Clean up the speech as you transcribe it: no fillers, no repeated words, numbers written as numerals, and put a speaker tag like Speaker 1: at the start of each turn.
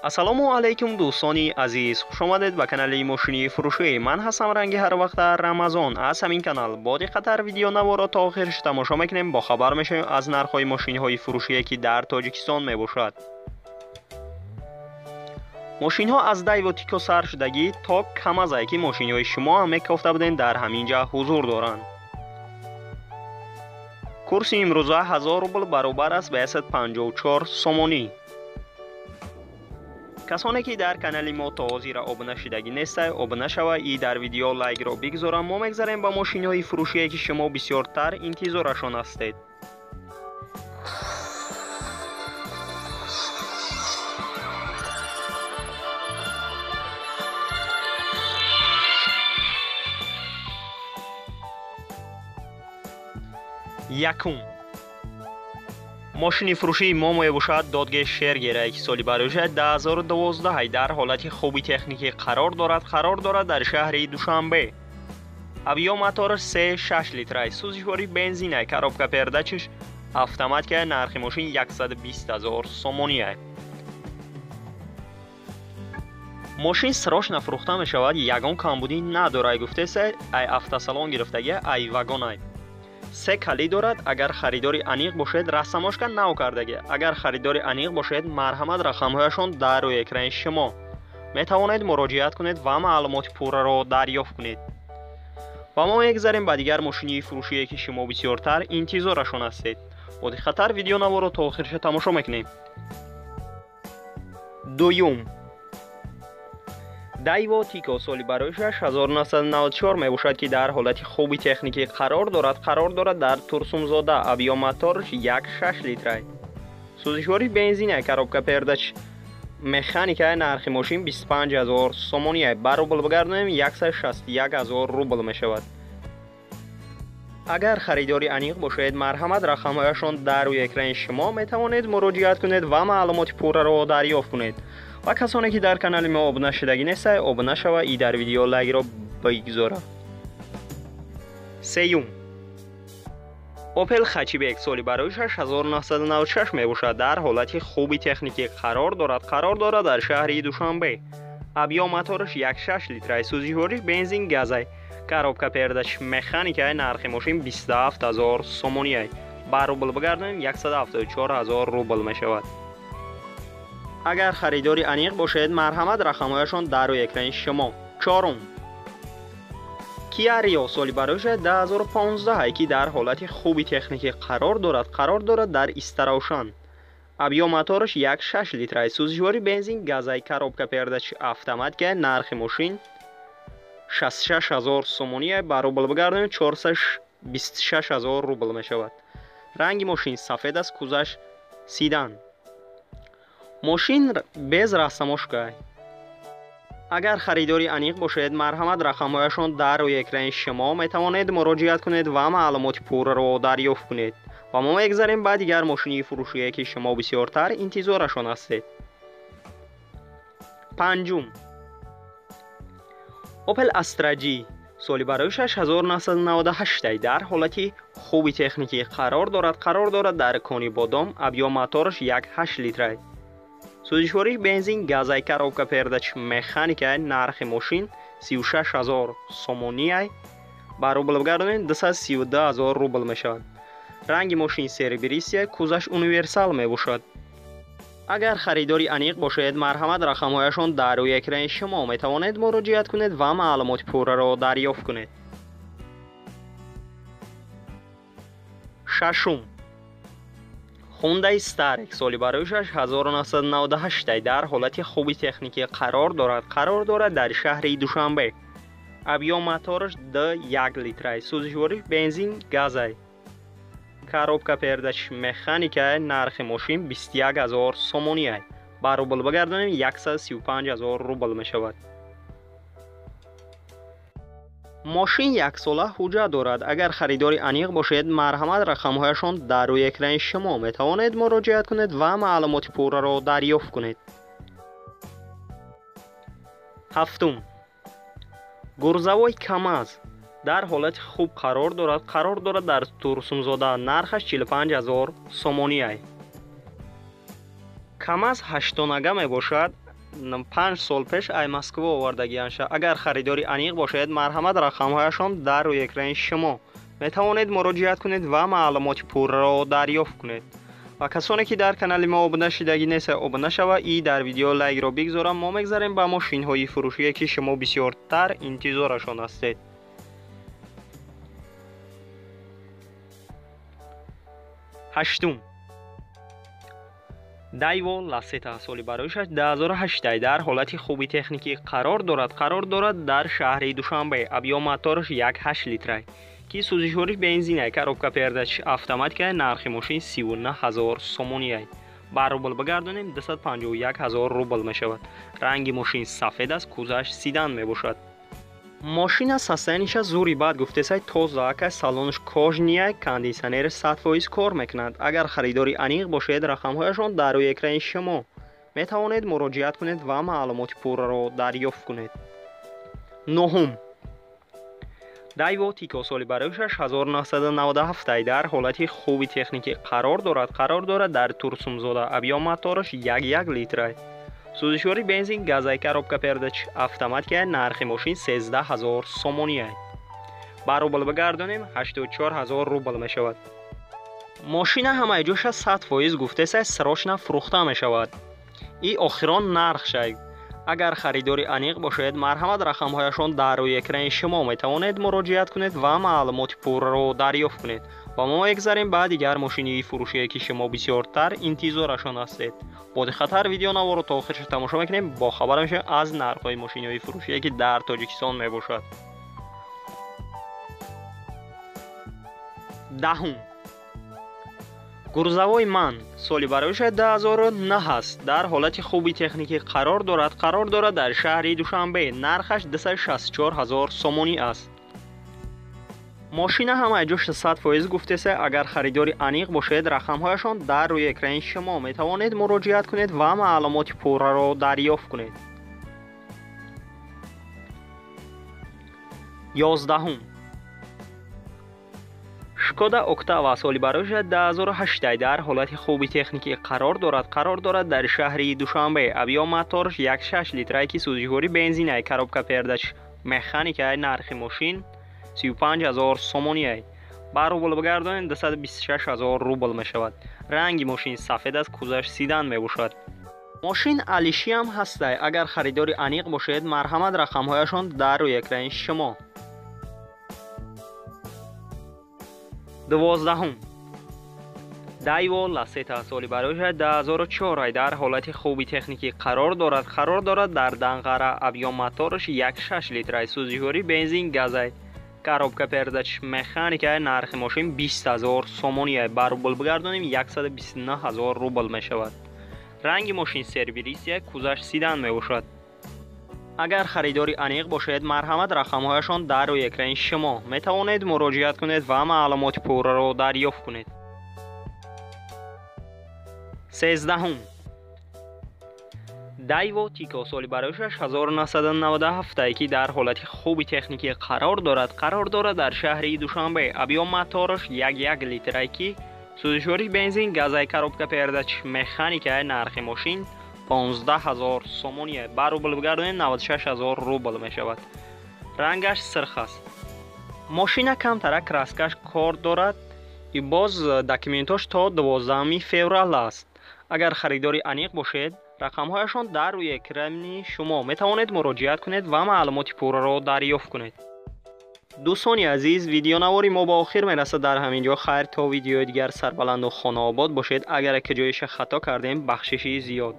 Speaker 1: Ассалому алайкум дӯстони азиз, хуш омадед ба канали мошини фурӯшӣ. Ман ҳастам ранги ҳар вақта Рамазон. Аз ҳамин канал бо диққаттар видеонаворо то охираш тамошо мекунем, бохабар мешавем аз нархҳои мошинҳои фурӯшие ки дар Тоҷикистон мебошад. Мошинҳо аз Дайво Тико сар шудагӣ то Камазае ки мошинҳои шумо ҳам мекофта будем дар ҳамин ҷа ҳузур доранд. Курси имрӯза 1000 рубл баробар аст ба 154 сомонӣ. Касоне ки дар канали мо то ҳозира обуна шудагӣ нестай, обуна шава и дар видео лайкро бигзорам. Мо мегзарем ба мошинҳои фурӯшие ки шумо бисёртар интизорашон ҳастед. Якум. Мошини фурӯшии мо мебошад Додге Шергера ки соли барояш 2012 дар ҳолати хуби техникӣ қарор дорад дар шаҳри Душанбе. Объём мотораш 3.6 литрай, сӯзишвори бензинай, коробка пердачаш автоматика, нархи мошин 120 000 сомонӣ. Мошин срочно фурӯхта мешавад, ягон камбудӣ надорад, гуфтеса ай автосалон гирифтагӣ, ай вагонай. Се калид дорад. Агар харидори аниқ бошед, растамошка нав кардагӣ. Агар харидори аниқ бошед, марҳамат, рақамҳояшон дар рӯи экрани шумо. Метавонед муроҷиат кунед ва маълумоти пурраро дарёфт кунед. Ва мо мегзарем ба дигар мошини фурӯшие ки шумо бисёртар интизорашон ҳастед. Бо диққаттар видеонаворо то охириша тамошо мекунем. Дуюм. Дайво Тико соли барои 1994 мебошад ки дар ҳолати хуби техникӣ қарор дорад дар Турсунзода. Объём мотораш 1.6 литрай, сӯзишвори бензинай, коробка пердач механикай, нархи мошин 25 000 сомонӣ. Ба рубл бигардонем 161 000 рубл мешавад. Агар харидори аниқ бошед, марҳамат, рақамҳояшон дар рӯи экрани шумо, метавонед муроҷиат кунед ва маълумоти пурраро дарёфт кунед. Ва касоне ки дар канали мо обуна шудагӣ нестай, обуна шава и дар видео лайкро бигзора. Сеюм. Opel Hatchback соли барои 1996 мебошад, дар ҳолати хуби техникӣ қарор дорад дар шаҳри Душанбе. Объём мотораш 1.6 литрай, сӯзишвориш бензин газай, коробка пердач механикай, нархи мошин 27 000 сомонӣ. Ба рубл бигардонем 174 000 рубл мешавад. Агар харидори аниқ бошед, марҳамат, рақамҳояшон дар рӯи экрани шумо. Чорум. Kia Rio соли барои 2015 ки дар ҳолати хуби техникӣ қарор дорад дар Истаравшан. Объём мотораш 1.6 литрай, сӯзишвори бензин газай, коробка пердач автоматика, нархи мошин 66 000 сомонӣ. Ба рубл бигардонем 426 000 рубл мешавад. Ранги мошин сафед аст, кузаш седан. Мошин без растамошка. Агар харидори аниқ бошед, марҳамат, рақамҳояшон дар рӯи экрани шумо, метавонед муроҷиат кунед ва маълумоти пурраро дарёфт кунед. Ва мо мегзарем ба дигар мошини фурӯшие ки шумо бисёртар интизорашон ҳастед. Панҷум. Opel Astra G соли барои 1998 дар ҳолати хуби техникӣ қарор дорад дар Конибодом. Объём мотораш 1.8 литрай, сӯзишвориш бензин газай, коробка пердач механикай, нархи мошин 36 000 сомонӣ. Ба рубл бигардонем 232 000 рубл мешавад. Ранги мошин серебристия, кузаш универсал мебошад. Агар харидори аниқ бошед, марҳамат, рақамҳояшон дар рӯи экрани шумо, метавонед муроҷиат кунед ва маълумоти пурраро дарёфт кунед. Шашум. Hyundai Starex соли барои 1998 дар ҳолати хуби техникӣ қарор дорад дар шаҳри Душанбе. Объём мотораш 2.1 литрай, сӯзишвориш бензин газай, коробка пердач механикай, нархи мошин 21 000 сомонӣ. Ба рубл бигардонем 135 000 рубл мешавад. Мошин яксола ҳуҷҷат дорад. Агар харидори аниқ бошед, марҳамат, рақамҳояшон дар рӯи экрани шумо, метавонед муроҷиат кунед ва маълумоти пурраро дарёфт кунед. Ҳафтум. Гурзавои Камаз дар ҳолати хуб қарор дорад дар Турсунзода, нархаш 45 000 сомонӣ. КамАЗ ҳаштонага мебошад. 5 сол пеш ай Москва овардагианша. Агар харидори аниқ бошед, марҳамат, рақамҳояшон дар рӯи экрани шумо. Метавонед муроҷиат кунед ва маълумоти пурраро дарёфт кунед. Ва касоне ки дар канали мо обуна шидагӣ нест, обуна шава и дар видео лайкро бигзорам. Мо мегзарем ба мошинҳои фурӯшие ки шумо бисёртар интизорашон ҳастед. Ҳаштум. Дайво Ласета соли бароишаш 2008 дар ҳолати хуби техникӣ қарор дорад. Қарор дорад дар шаҳри Душанбе. Объём мотораш 1.8 литрай ки сӯзишвориш бензинай, коробка передач автоматикай, нархи мошин 39 ҳазор сомониай. Ба рубл бигардонем 251 ҳазор рубл мешавад. Ранги мошин сафед аст, кузаш седан мебошад. Мошина состояние ша зури бад гуфтесай, тоза акай, салонаш кожаный ай, кондитсионер 100% кор мекунад. Агар харидори аниқ бошед, рақамҳояшон дар рӯи экрани шумо. Метавонед муроҷиат кунед ва маълумоти пурраро дарёфт кунед. Нуҳум. Дайво Тико соли бароишаш 1997 дар ҳолати хуби техникӣ қарор дорад. Қарор дорад дар Турсунзода. Объём мотораш 1.1 литрай. Сӯзишвори бензин, газай, коробка передач автоматикай, нархи мошин 13 ҳазор сомониай. Ба рубл бигардонем 84 ҳазор рубл мешавад. Мошина ҳамаи ҷоша 100% гуфтесай, срочно фурӯхта мешавад. И охирон нархшай. Агар харидори аниқ бошед, марҳамат, рақамҳояшон дар рӯи экрани шумо. Метавонед муроҷиат кунед ва маълумоти пурраро дарёфт кунед. Ва мо мегзарем ба дигар мошини фурӯшие ки шумо бисёртар интизорашон ҳастед. Бо диққаттар видеонаворо то охирша тамошо мекунем, бохабар мешавем аз нархҳои мошиниҳои фурӯшие ки дар Тоҷикистон мебошад. Даҳум. Грузовой Ман соли бароиша 2009 аст. Дар ҳолати хуби техникӣ қарор дорад. Қарор дорад дар шаҳри Душанбе. Нархаш 264 ҳазор сомонӣ аст. Мошина ҳамаи ҷош 100% гуфтеса. Агар харидори аниқ бошед, рақамҳояшон дар рӯи экрани шумо. Метавонед муроҷиат кунед ва маълумоти пурраро дарёфт кунед. 11. Шкода Октава соли бароиша 2008 дар ҳолати хуби техникӣ қарор дорад. Қарор дорад дар шаҳри Душанбе. Объём мотораш 1.6 литрай ки сӯзишворӣ бензинай, коробка передач механикай, нархи мошин 35 ҳазор сомониай. Ба рубл бигардонем 226 ҳазор рубл мешавад. Ранги мошин сафед аст, кузаш седан мебошад. Мошин алишиам ҳастай. Агар харидори аниқ бошед, марҳамат, рақамҳояшон дар рӯи экрани шумо. 12. Дайво Ласета соли бароиша 2004 дар ҳолати хуби техникӣ қарор дорад. Қарор дорад дар Данғара. Объём мотораш 1.6 литрай, сӯзишворӣ бензин, газай, коробка передач механикай, нархи мошин 20 ҳазор сомониай. Ба рубл бигардонем 129 ҳазор рубл мешавад. Ранги мошин серебристый, кузаш седан мебошад. Агар харидори аниқ бошед, марҳамат, рақамҳояшон дар рӯи экрани шумо. Метавонед муроҷиат кунед ва маълумоти пурраро дарёфт кунед. 13. Дайво Тико соли бароишаш 1997 ки дар ҳолати хуби техникӣ қарор дорад. Қарор дорад дар шаҳри Душанбе. Объём мотораш 1.1 литрай ки сӯзишвориш бензин, газай, коробка передач механикай, нархи мошин 15 ҳазор сомония. Ба рубл бигардонем 96 ҳазор рубл мешавад. Рангаш сирх аст. Мошина камтара краска ш кор дорад и боз документош то 12 феврал аст. Агар харидори аниқ бошед, рақамҳояшон дар рӯи экрани шумо. Метавонед муроҷиат кунед ва маълумоти пурраро дарёфт кунед. Дӯстони азиз, видеонавори мо ба охир мерасад. Дар ҳамин ҷо хайр, то видеои дигар сарбаланду хонаобод бошед. Агар ки ҷоиша хато кардем, бахшиши зиёд.